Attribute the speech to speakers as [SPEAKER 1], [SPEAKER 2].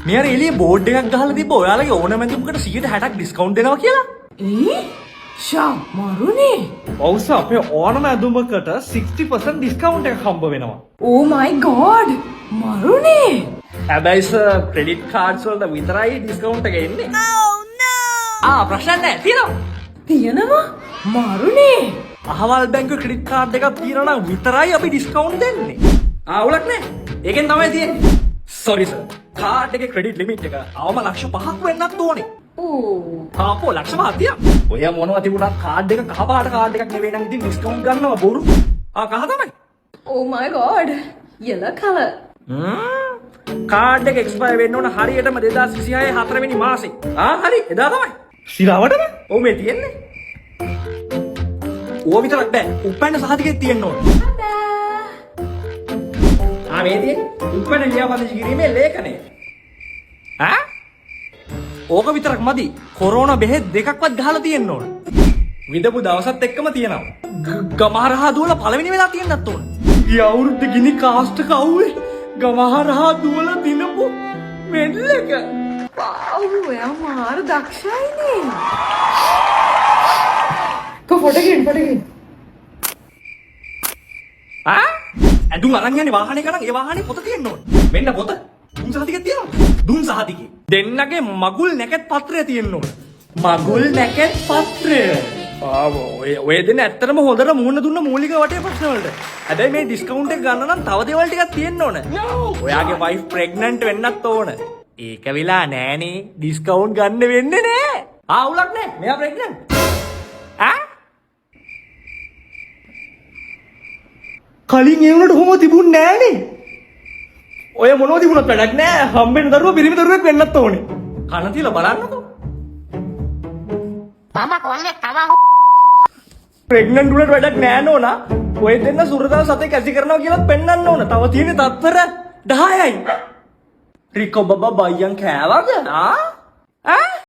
[SPEAKER 1] මේ අර එළියේ බෝඩ් එකක් ගහලා තිබ්බ ඔයාලගේ ඕනම ඇඳුමකට 60ක් ඩිස්කවුන්ට් දෙනවා කියලා.
[SPEAKER 2] ඒ ෂා, මරුනේ.
[SPEAKER 1] ඔව් සර්, අපේ ඕනම ඇඳුමකට 60% ඩිස්කවුන්ට් එකක් හම්බ වෙනවා.
[SPEAKER 2] Oh my God, මරුනේ.
[SPEAKER 1] හැබැයි සර්, ක්‍රෙඩිට් කාඩ්ස් වලට විතරයි ඩිස්කවුන්ට් එක එන්නේ. Oh no. ආ, ප්‍රශ්න නැහැ, තියෙනවා.
[SPEAKER 2] තියෙනවා, මරුනේ.
[SPEAKER 1] අහවල් බැංකුවේ ක්‍රෙඩිට් කාඩ් එකක් තියෙනවා නම් විතරයි අපි ඩිස්කවුන්ට් දෙන්නේ. ආ, අවුලක් නැහැ. ඒකෙන් තමයි තියෙන්නේ. Sorry sir. කාඩ් එකේ ක්‍රෙඩිට් ලිමිට් එක අවම ලක්ෂ 5ක් වෙන්නත් ඕනේ.
[SPEAKER 2] ඕ.
[SPEAKER 1] ආපෝ ලක්ෂ 5ක් තියන්. ඔය මොනවා තිබුණත් කාඩ් එක කහ පාට කාඩ් එකක් නෙවෙයි නම් ඉතින් ඩිස්කවුන්ට් ගන්නවා බොරු. ආ, කහ තමයි.
[SPEAKER 2] Oh my God, yellow color.
[SPEAKER 1] Card එක එක්ස්පයර් වෙන්න ඕන හරියටම 2026 හතරවෙනි මාසේ. ආ හරි, එදා තමයි. සිරාවටම? ඔව්, මේ තියෙන්නේ. ඕව විතරක් බෑ. උප්පැන්න සහතිකෙත් තියෙන්න ඕන. ආ, මේ තියෙන්නේ. උප්පැන්න ලියාපදිංචි කිරීමේ ලේඛනය. ඈ? ඕක විතරක් මදි. කොරෝනා බෙහෙත් දෙකක්වත් ගහලා තියෙන්න ඕන. විදපු දවසත් එක්කම තියෙනවා. ගමහරහා දුවලා පළවෙනි වෙලා තියෙන්නත් ඕන. ගිය අවුරුද්ද ගිනි කාස්ට් එක අවුවේ ගමහරහා දුවලා දිනපු මෙඩල් එක.
[SPEAKER 2] වව්, ඔයා මාර දක්ෂයිනේ. කො ෆොටෝ ගන්න, ෆොටෝ ගන්න.
[SPEAKER 1] ඈ? ඇඳුම් අරන් යන්නේ වාහනේ නම් ඒ වාහනේ පොත තියෙන්න ඕන. මෙන්න පොත. දුම් සහතිකයක් තියෙනවද? දුම් සහතිකේ. දෙන්නගේ මගුල් නැකත් පත්‍රය තියෙන්න ඕන. මගුල් නැකත් පත්‍රය. ආවෝ, ඔය ඔය දෙන්න ඇත්තටම හොඳට මුහුණ දුන්න මූලික වටේ ප්‍රශ්න වලට. හැබැයි මේ ඩිස්කවුන්ට් එක ගන්න නම් තව දේවල් ටිකක් තියෙන්න ඕන. ඔයාගේ වයිෆ් ප්‍රෙග්නන්ට් වෙන්නත් ඕන. ඒක වෙලා නෑනේ. ඩිස්කවුන්ට් ගන්න වෙන්නේ නෑ. ආ, අවුලක් නෑ. මෙයා ප්‍රෙග්නන්ට්. ඈ? කලින් ඒ වුණාට ඔහොම තිබුණ නෑනේ. ඔය මොනව තිබුණත් වැඩක් නෑ. හම්බෙන දරුවා පිරිමි දරුවෙක් වෙන්නත් ඕනේ. කන තියලා බලන්නකෝ.
[SPEAKER 3] මම කොල්ලෙක් තමා.
[SPEAKER 1] ප්‍රෙග්නන්ට් වුණාට වැඩක් නෑ නෝනා. ඔය දෙන්න සුරතල් සතෙක් ඇසි කරනවා කියලා පෙන්වන්න ඕන. තව තියෙන්නේ තත්පර 10යි. රිකෝ බබා බයියන් කෑවද? ආ? ඈ?